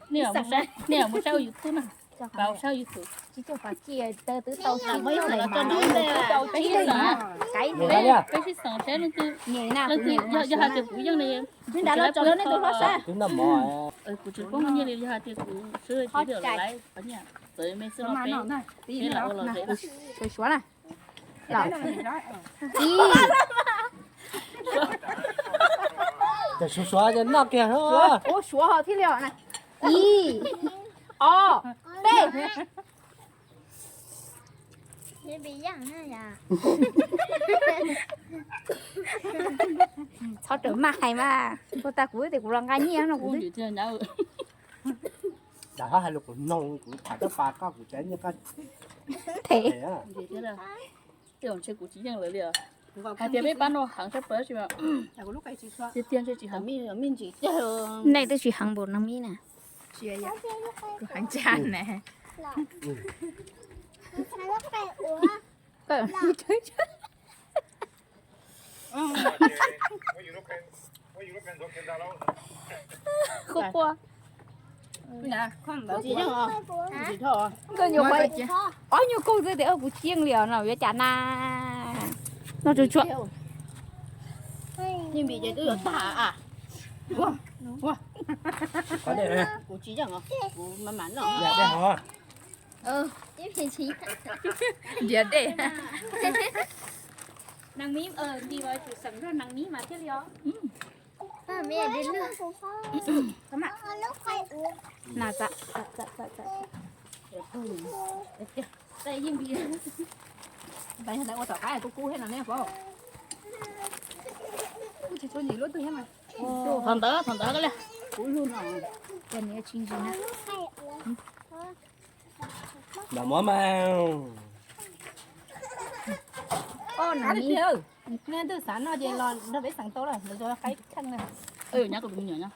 Nej mus saib ua YouTube na, pab saib YouTube. Peb sib xeem, peb sib xeem saib leej twg, leej twg yog hais tias kuv yeej li, kuv tsis poob nyiaj li, yog hais tias kuv sib tsis li lawm, txawm me xwb los peb, peb lam ua los ze. Suav na. Ib. Suav, suav noj kiag. Ua suav ho thiaj li os na. Ib, ob, peb. Txhob rawm maj hais mas, ua tas kuv tias kuv los nqa nyiaj no kuv twb. Dam hab hais lus kuv noog kuv tham coj pas koj kuv tsev nyiaj koj them. Ntshe kuv tsis yeej lawv li os. Hais tias peb pab no heev sab plaws tsis, tiag tiag ntshe tsis heev. Nej twb tsis heev npaum no mib na. Kuv heev tshaj na. Qhuav qhuav. Nkawd nyuam qhuav, ob nyuag kaug xwb tias kuv tsis yeej li os no yuav cas na. No tsuag tsuag. Kuv tsis yeej os, kuv mam mam noj. Ntiav dej. Neeg mib, Nti mas tsum xeem nrog neeg mib mas thiaj li os. Ua tom qab kub kub thiab no ne, kuv tsis tshua nyiam lub twg thiab mas. Thaum ntawd, thaum ntawd ko li. Kuv lub no, ces nws tsis ntsis na. Npam mov mas. Ob, nej twb xav noj ces los nrog peb xeem tau lawm, lawv qaib kheej na. Nyab kuv tus me nyuam nyob.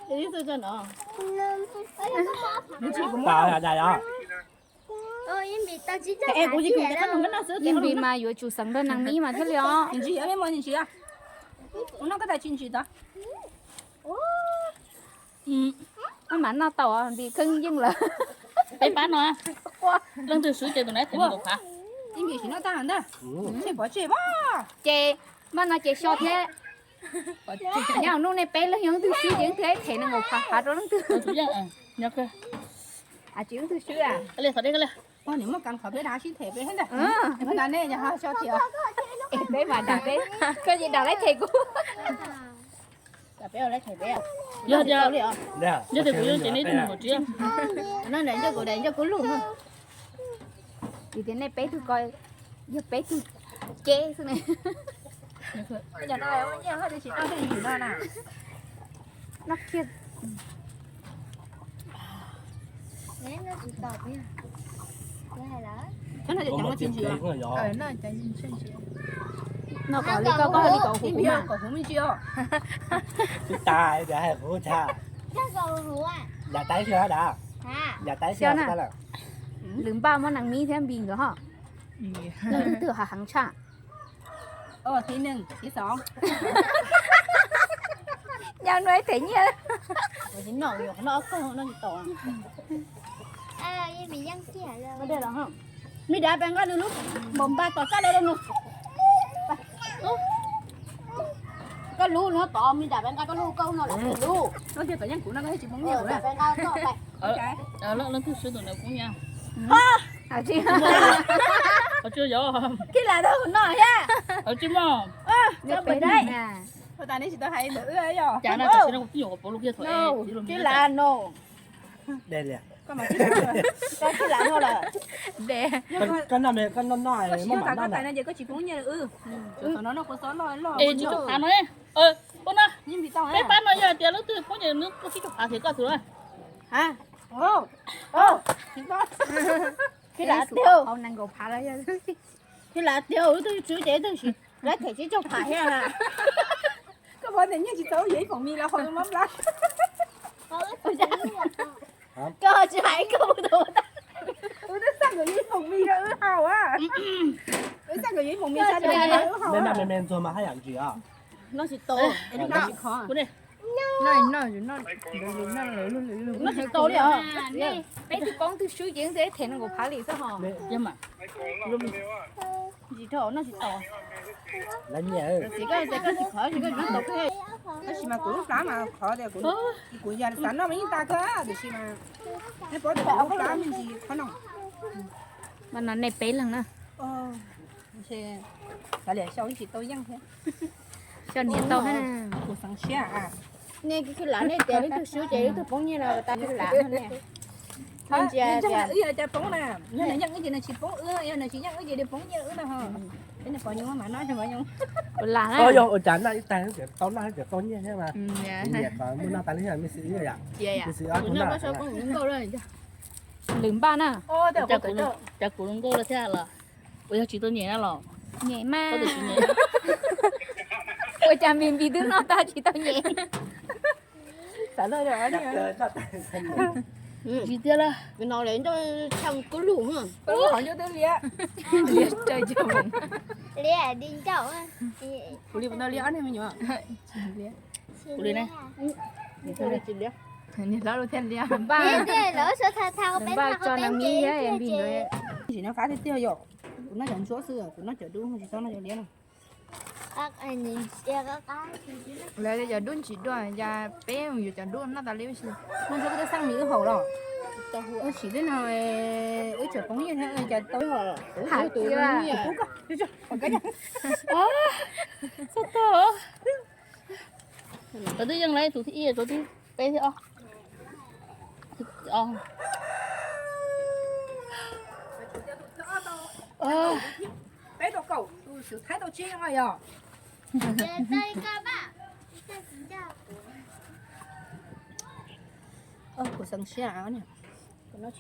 Ib Npis mas yuav tsum xeem nrog neeg mib mas thiaj li os. Maj mam noj tau, Npis kheej yeej lawm. Peb pab no, leej twg swb ces tus nab them nkaus phav. Ces maj no ces xyo thiab. Nyob hauv nuj nej peb leeg yog leej twg swb ces leej twg them nkaus phav phav rau leej twg. Tsis leej twg swb a. Peb mas dam peb, koj ces dam lawv them kuv. Yog tias kuv yeej ces nej twb mus kaum tsib. Vim tias nej peb tug ko yog peb tug ceb xwb ne. Noj kiag. Noj kom li koj, koj li kom huv kuv mas. Yam tais xyov, yam tais xyov na. Lwm npaj muab neeg mib thiab Npis nkawd ho. Leej twg ho heev tshaj? Nyab nuav them nyiaj. Me dam pes nqa nws lub npaum npa tom sab dawb no. Koj lub no tod, me dam pes nqa koj lub, koj no lub. Leej twg swb tus ntawd kuv nyiam. Tsis lam tau kuv noj thiab. Tsis mog. Ua tas neb tsis tau hais ntawm wb yog. Cas no tam sim no kuv twb nyuam qhuav pauv lub kiag thaum es. Tsis lam no. Koj tsis lam no lawm. Koj noj, koj noj, koj tsis poob nyiaj wb. Es tsis tau phav no. Ua no, peb pab no yog tias leej twg poob nyiaj nws kuj sib tau phav thiab koj tus. Tsis lam tiag, tsis lam tiag, wb twb tswv ces twb sis laib them sib tau phav thiab. Koj pov tes nyiaj tsis txaus yuav ib foom mis los hau mob plab. Koj tsis hais koj mus tus, wb twb xaj nkawd yuav ib foom mis rau wb haus. Wb xaj nkawd yuav ib foom mis sab dawb rau wb haus. Me ntxuag mas haj yam ntsis os. Noj tsis tau, noj tsis khov. Noj, noj, noj, noj lwm lwm, noj tsis tau li os. Peb twb poob twb swb ces twb them nees nkaum phav li xwb hos. Ntsis dhau noj tsis tau. Lawv nyiam. Txiv koj, txiv koj tsis khov, txiv koj tsis tau koj. Tab sis mas kuv lub plab mas khov tias kuv, kuv yog xav noj mas yeej tas kawg, tiam sis mas nej paub tias kuv lub plab me ntsis qhov no. Mas no nej peb leeg na. Xav liam xyaw ib tsis tau yeej thiab. Xyaw niam tau. Kuv xeev siab. Nej kuj lam nej tias leej twg swb ces leej twg poob nyiaj no tas kuj lam ne. Ntsia tias wb yog cas poob na, yog nws yeej wb ces nws tsis poob wb, yog nws tsis yeej wb ces nws poob nyiaj wb na ho. Peb niag pog nyob mas noj tsis pom nyob. Lam na. Yog ua cas noj ib tag tau noj tsis tau nyiaj thiab mas. Nyiam kom muaj noj tas li me xwm wb yom. Me xwm ob tug noj. Lwm npaj na. Cas kuv zoo nkauj lawm thiab los? Ua yog tsis tau nyem na los? Nyem mas. Ua cas Npis Npis twb noj tag tsis tau nyem. Tsis tiag lawm. Koj no li ncauj tshaj kub lug. Qhov ncauj twb liab. Liab di ncauj. Kuv li puas tau liab ob niag me nyuam? Kuv li ne. Niag hlob lub thiaj liab. Npaj, npaj tso nws mi thiab Npis Npis. Tsis noj qab tiag tiag yom. Kuv noj cov ntsuab xwb, kuv noj cov dub tsis txhob noj cov liab no. Lawv cov dub ntsis dua, yog peb mus yuav cov dub noj tas li ua si. Muaj ntsuab koj twb xaj mis wb haus los. Ua si twb no, wb tseem poob nyiaj thiab cas tau. Kuv txhob tau. Tau twb yeej lawm tus thib ib, tus thib peb thib ob. Peb tau kaum tus xwm thaib tau tsib yog. Kuv xeev siab. Nyob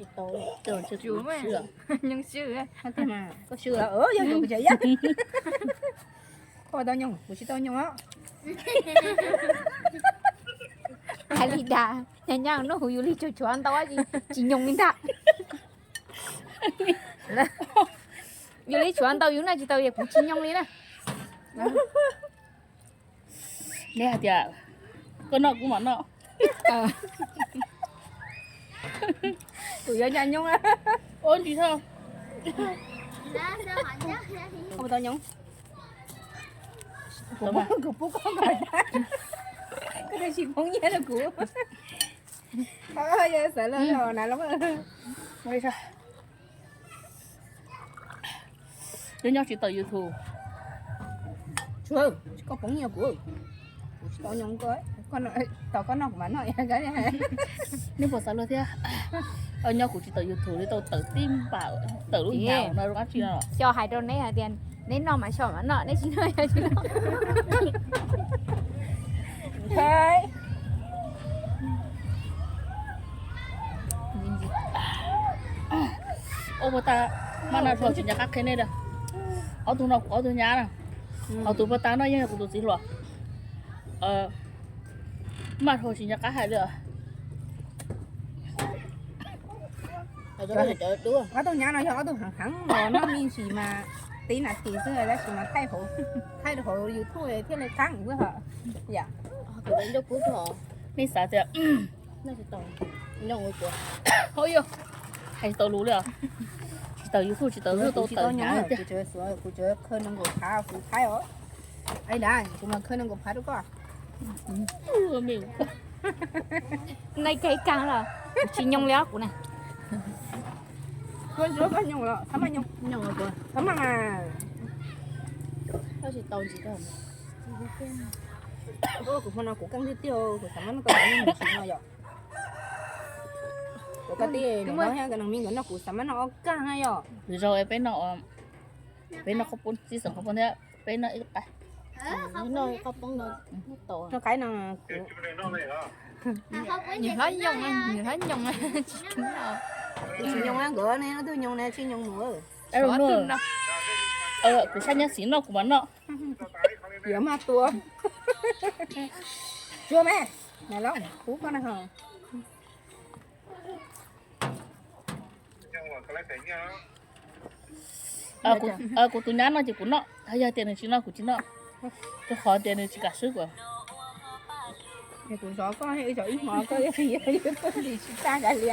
swb, koj swb, yog kuv tseem yaj. Koj tau nyoos, kuv tsis tau nyoos os. Hais li dag, nyaj nyaj hnub huv yus li tshuav tshuav ntau tsis nyoos li ntag. Yus li tshuav ntau yus noj tsis tau es kuv tsis nyoos li na. Neb hais tias koj noj kuv mam noj. Kuv yuav nyoos. Ua ntsis tho. Koj puas tau nyoos? Kuv pub koj, koj tsis poob nyiaj rau kuv. Yog xav lawm na los. Nyob nyob tsis tawm YouTube. Tsis, koj poob nyiaj kuv, kuv tsis tau nyoos koj, tos koj noj kuv mam noj. Neb puas xav luag thiab? Nyob kuv tsis tawm YouTube li tau tawm tib npam, tawm lub nyav no zoo dab tsi no. Xyov hais rau neb hais tias neb noj mas xyov mas noj, neb tsis noj yog tsis noj. Ua puas tas, maj noj tsis nco qab qhia nej tias ob tug no kuv ob tug nyab na, ho tus puas tas no yeej yog kuv tus txiv hluas. Maj dhau tsis nco qab hais li. Ob tug nyab no yog ob tug heev heev los noj me ntsis mas tib nas this xwb tab sis mas thaij rau hauv YouTube thiaj li qab xwb hos. Yam, nej xav tias, hais tsis tau lus li os. Tsis tawm YouTube tsis tau lub tau tawm nyav tiag. Kuv tseem khawb nees nkaum phav kuv thaij os. Ai da, kuv mas khawb nees nkaum phav rau koj. Nai keg kag los kuv tsis nyoos li os kuv na. Koj ntsuab koj nyoos los txhob maj nyoos, txhob maj mas. Koj tsis tau ntsis koj. Kuv hmo no kuv keej tiag tiag, kuv xav maj noj koj ntsis no yom. Kuv koj tij nws thiab koj neeg me nkawd noj kuv xav maj noj ob kag na yom. Lwm zaug peb noj, peb noj qhob poob txib xeem qhob poob thiab peb noj ib qab. Noj qhob poob no, noj qaib no. Nws hlob nyoos, nws hlob nyoos tsis kheev noj. Kuv tsis nyoos nkawd ne, ob tug nyoos ne tsis nyoos mus. Kuv sab nyab xis noj kuv mam noj. Yuav maj tua. Tsuag me, na los pub koj na ho. Kuv tus nyab noj ces kuv noj, yog tias nws tsis noj kuv tsis noj, rau qhov tias nws tsis kam swb kuv. Kuv zov koj, wb zov ib hmo koj yog yog tuaj ntsis tsis tag nkaus li.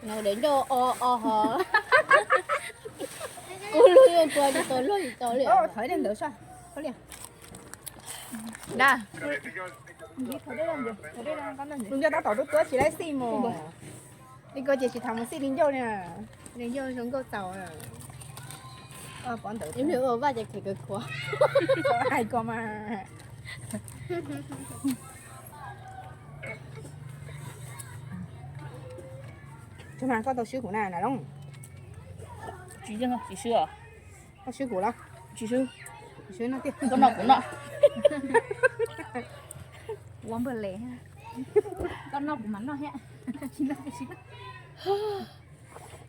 No daim ncauj o o ho. Kuv luag yuav tua tsis tau, luag tsis tau li. Thov ib daim ntawd soj. Da. Tus ncauj tab tom tuab tuab tsis laib xij mus. Li ko ces tsis tham mus xij li ncauj li. Li ncauj zoo nkauj txaus. Pov ntawd vaj ces khev kawg khuav. Hais ko mas. Tsis mas koj tau swb kuv na Nam Loob? Tsis yeej, tsis swb os. Koj swb kuv los? Tsis swb. Tsis swb no tiag. Koj noj kuv noj. Ua npawg le. Koj noj kuv mam noj thiab. Tsis noj kuv tsis noj.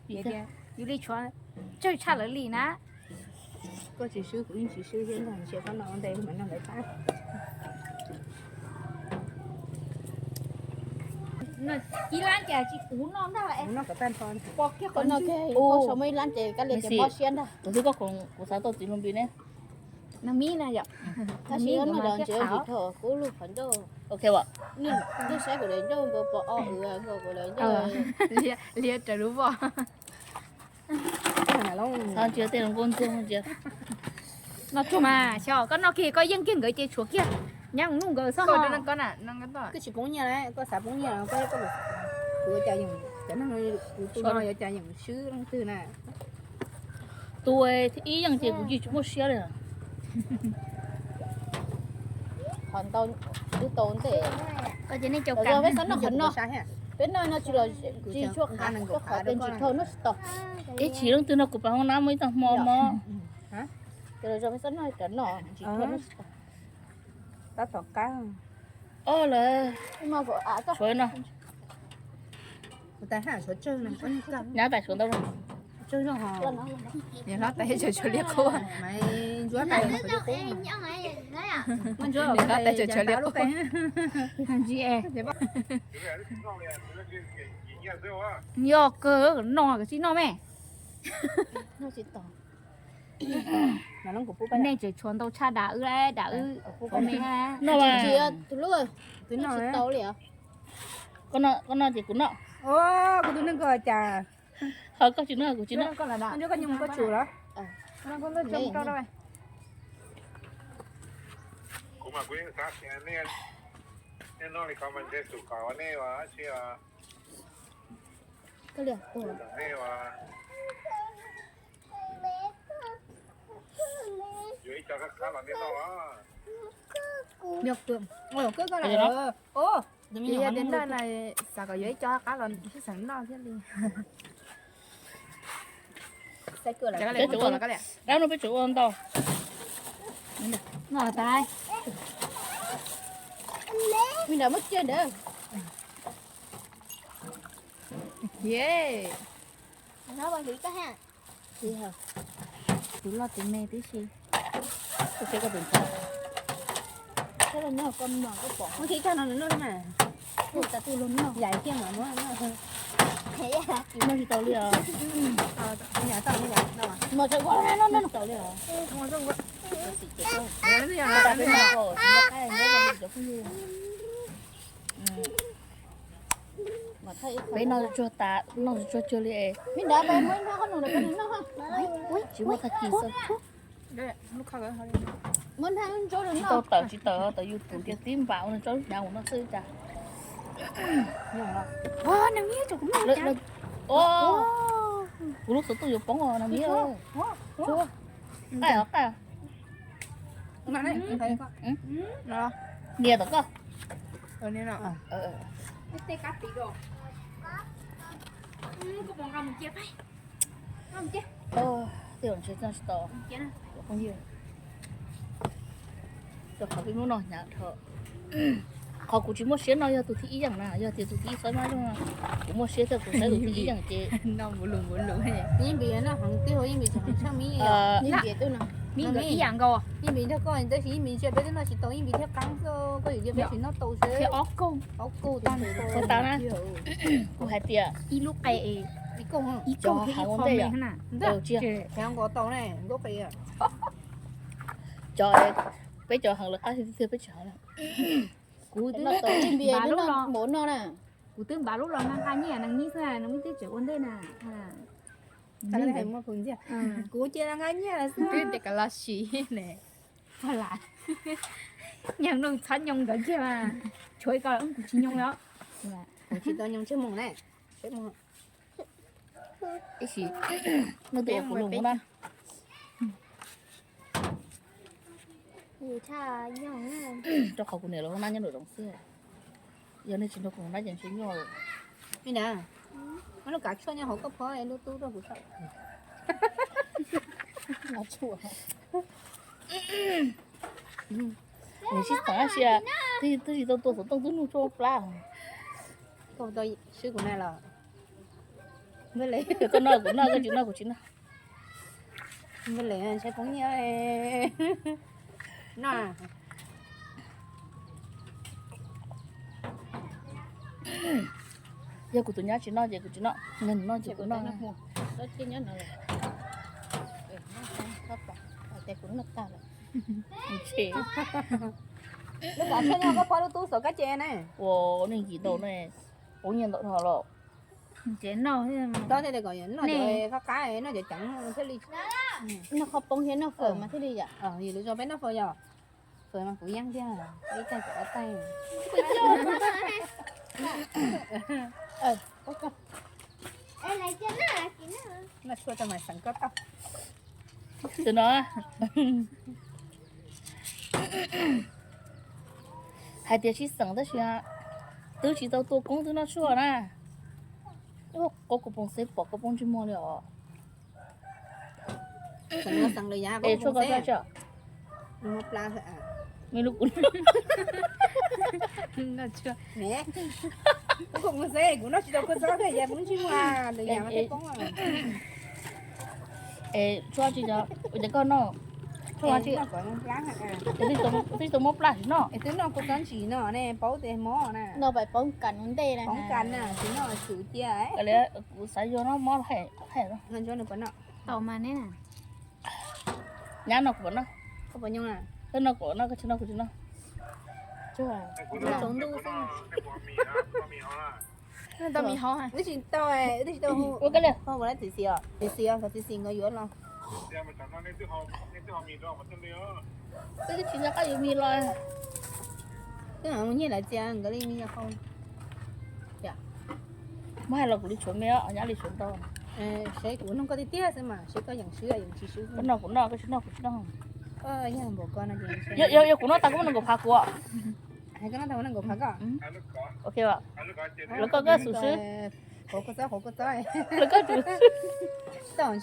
Vim tias yus li tshuav tsawg tshaj lawv li na. Koj tsis swb kuv yeej tsis swb thiab ntag, ntsia koj noj ua ntej mam noj lawv tab. Ib lab ces tsis puv noj ntag. Pom kiag qhov ntsis. Ua saum muaj ib lab ces kab li ces mob siab ntag. Tus twg koj khoom kuv xav tau txiv lus npis ne. Nag mib na yom. Tab sis noj los ntsia tsis dhau kuv lub qhov ncauj. Ok, ntuj saib kuv daim ncauj nkaus pom o w nkaus kuv daim ncauj. Liab raws lub voj. Xav ntsia tej nkauj ntxuag ntsia. Noj tsuag mas, xyov koj noj kiag koj yeej kiag nkawd ces tshuav kiag. Nyab mus nuj nkawd xwb. Koj tsis poob nyiaj, koj xav poob nyiaj los koj, kuv ua cas yeem, cov neeg kuv tus no yuav cas yeem swb leej twg na. Tus ib yeej ces kuv cia tsis muaj siab li. Qhov ntau twb tau ntej. Peb noj no tsis los tsis tshuav qhov, qhov twg ntsis dhau noj tsis tau. Ib chim leej twg no kuv pab hoob nab muaj ib tag hmo mob. Ces los zoo peb txhob noj cov no ntsis dhau noj tsis tau. Tab tom qab. Ob lawm. Tshuav no. Nyab tais suav ntau. Niam hlob tais tshuav tshuav liab qub. Niam hlob tais tshuav tshuav liab qub. Ntsis es. Yog kawg no kawg tsis noj me. Nej tseem tshuav ntau tshaj dam wb, dam wb ua me. Tus no tsis tau li os. Koj noj ces kuv noj. Kuv tus neeg ko cas. Ho koj tsis noj kuv tsis noj. Koj nyob koj tsum los? Kuv mas kuv yeej xav tias nej noj li ko mas ntshe tus kom nej ua dab tsi os. Nej ua. Yuav ib co qab qab los nej noj. Yog tias noj na, xav kom yuav ib co qab los sib xeem noj thiab li. Dab no peb tseem ua ntau. Noj tas. Me nram muab tsiaj ntawd. Tus loj tus me tib si. Koj seb koj tus ntxhais. Muab kiag ib tag no nws noj na. Yais kiag mas muab noj. Noj tsis tau li os. Noj tsis tau li os. Peb noj tsuag tas, noj tsuag cuag li es. Tsis muaj tag kis xwb. Tsis tau tawm tsis tawm tawm yus tus tiag tib npam ua tso lub hnyav mus noj xwb cas. Kuv lub xov tooj yuav poob os nas miv. Qaij os, qaij os. Nias tom koj. Tej zaum ntshe tsis tau. Phooj ywg, rau qhov peb Hmoob noj hnyav dhau. Qhov kuv tsis muaj siab noj yog tus thib ib yeej na, yog tias tus thib ib txhob mab zoo, kuv muaj siab thiab kuv saib tus thib ib yeej ces noj npuv lus npuv lus. Yeej vim noj heev twg yeej vim tsis heev tshaj mi. Yeej vim nrog koj tab sis yeej vim ntsia peb twb noj tsis tau yeej vim thiab qab xwb koj yuav cia peb tsis noj tau xwb. Ob kaug, ob kaug tag. Kuv tau na, kuv hais tias ib lub qe, ib kaug, ib kaug thiab ib qho me na. Tsis heev nkaus tau ne, nkauj qe. Cov, peb cov heev lawv qab tiag tiag peb tsis heev. Kuv twb npaj lub los, kuv twb npaj lub los nqa nyiaj nees nib xwb, nees nib twb tseem ua ntej na. Kuv cia nqa nyiaj xwb. Twb tias kom los sim ne. Nyob nws txhob nyob nkawd kiag mas. Tshuav ib ko kuv tsis nyob os. Kuv tsis tau nyob tsheej moos ne. Ib sim nej tus ua kuv lus na. Rau qhov kuv niam lawv hoob nab nyob nraum zoov xwb. Yog nej tsis nrog kuv hoob nab ces ntshe nyuaj lawm. Li na, muab lub kav tshuaj nyob hauv koj phob lub tub rau kuv tso. Nws sib xav sia, twb tsis tau tua xov tooj twb nug tshuaj plab. Koj tau swb kuv na los? Koj noj kuv noj, koj tsis noj kuv tsis noj. Ntshe poob nyiaj no. Yog kuv tus nyab tsis noj ces kuv tsis noj, yog nws noj ces kuv noj. Lub kav tshuaj nyob koj phob lub tub xov kab ces ne. Ua neeg yim ntau ne, poob nyiaj ntau dhau los. Ces noj, noj cov qab qab, noj cov ceev thiaj li. Noj qhov poob thiab noj fawm mas thiaj li yom. Yus lub zos peb noj fawm yom. Fawm mas kuv yeej tiag, ib tag cov ob tag. Noj tshuaj tau mas xeem koj tau. Tus no hais tias sib xeem tab sis twb tsis tau tua koob twb noj tshuaj na. Koj kuv poob xeb pom koj poob ntsej muag li os. Es tshuaj koj txob tso. Me lub kuv noj tshuaj. Kuv noj tsis tau kua txob thiaj ya poob ntsej muag. Es tshuaj tsis tso, ua cas koj noj tshuaj tsis, twb tsis tau muab plab tsis noj. Twb noj kua txob ntsis no ne, paub tias mob na. No pais poob kas ua ntej na. Poob kas na, tsis noj tsum cia. Kuv xav yuav no mob hais. Tau mas ne. Nyab no kuv pom no. Koj pom nyob na. Koj no kuv no, koj tsis no kuv tsis no. Tsaus ntuj xwb. Tsis tau, tsis tau hu ua koj li. Txiv xis, txiv xis nkawd yuav los. Twb tsis nco qab yuav mis los. Twb mus nyiag lawv txias nkawd li me nyuam qau. Muab hais los kuv li tshuav me os, nyab li tshuav ntau. Seb kuv nug koj tiag tiag xwb mas seb koj yeem swb yeem tsis swb. Koj noj kuv noj, koj tsis noj kuv tsis noj. Yog kuv noj tas koj muab nees nkaum phav kuv. Koj noj tas kuv noj nees nkaum phav koj. Ok, lawv koj koj xub swb. Lawv koj tsum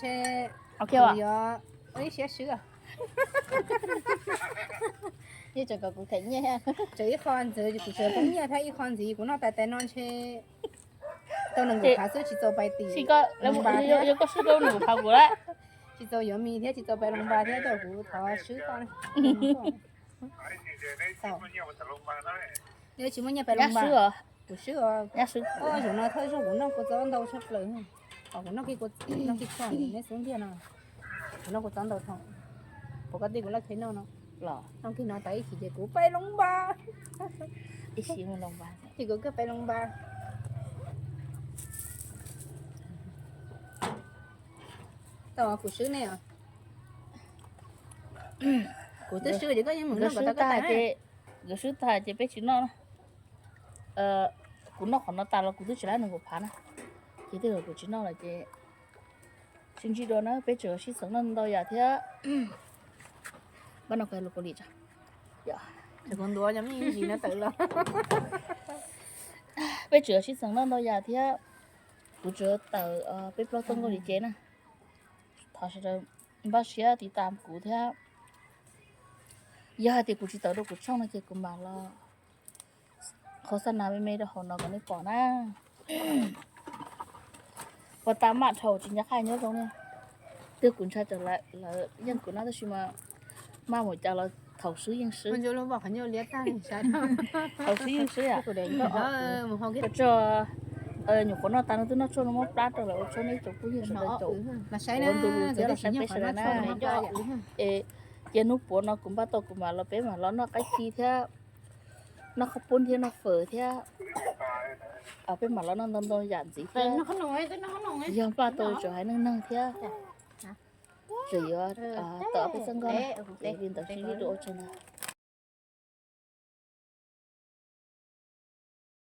swb. Ok, ib siab swb. Yeej tseem kom kuv them nyiaj. Tseem ib qho ntxiv kuv tseem poob nyiaj thiab ib qho ntxiv kuv noj tas tais no ntshe tau nees nkaum phav xwb tsis txaus pais tim. Yog koj swb rau nees nkaum phav kuv lawm. Tsis txaus yuav mis thiab tsis txaus pais loos npas thiab, kuv thov swb koj. Yog tsis muaj nyiaj pais loos npas. Kuv swb os. Zaum no thawj zaug kuv noj kua txob ntau tshaj plaws. Os, kuv noj kib, noj kib txob neb xub ntiag no. Kuv noj kua txob ntau thaum, puas koj tij kuv laj channel no los noj kib no tas ib chim ces kuv pais loos npas. Ib chim loos npas ces kuv kawg pais loos npas. Tau, kuv swb ne os. Kuv twb swb ces koj yeej mus noj kom tau koj tas. Nkawd swb tag ces peb tsis noj na. Kuv noj qhov no tas los kuv twb tsis lab nees nkaum phav na. Ces tej zaum kuv tsis noj lawm ces sib ntsib dua na, peb tseem sib xeem noj ntau yam thiab. Peb tseem sib xeem noj ntau yam thiab. Kuv tseem tawm peb plaub tuaj nkauj li ces na. Thov sawv daws npaj siab tiv tam kuv thiab. Yog hais tias kuv tsis tawm rau kuv tshooj no ces kuv mam los qhov xab nas me me rau hauv no kom nej pom na. Puas tas maj dhau tsis nco qab nyob zoo ne. Twb kuv ntshai tsam lawv yeej kuv no tab sis mas maj mus cas los thaum swb yeej swb. Thaum swb yeej swb yom. Tso, nyuam qhuav noj tas no twb noj tshuaj no muab plab rau lawv ua tsaug, nej tsoom phooj ywg sawv daws caum ua ntu zus thiab los saib peb sawv daws na. Es cia hnub puav no kuv npaj tau kuv mam los, peb mam los noj qaib ci thiab. Noj qhov pub thiab noj fawm thiab. Peb mam los noj ntau ntau yam ntxiv thiab. Yog npaj tau tseem hais neej neeg thiab. Tseem yuav tau peb txoj nkauj, ces li ntawd sib ntsib dua ua tsaug ntau.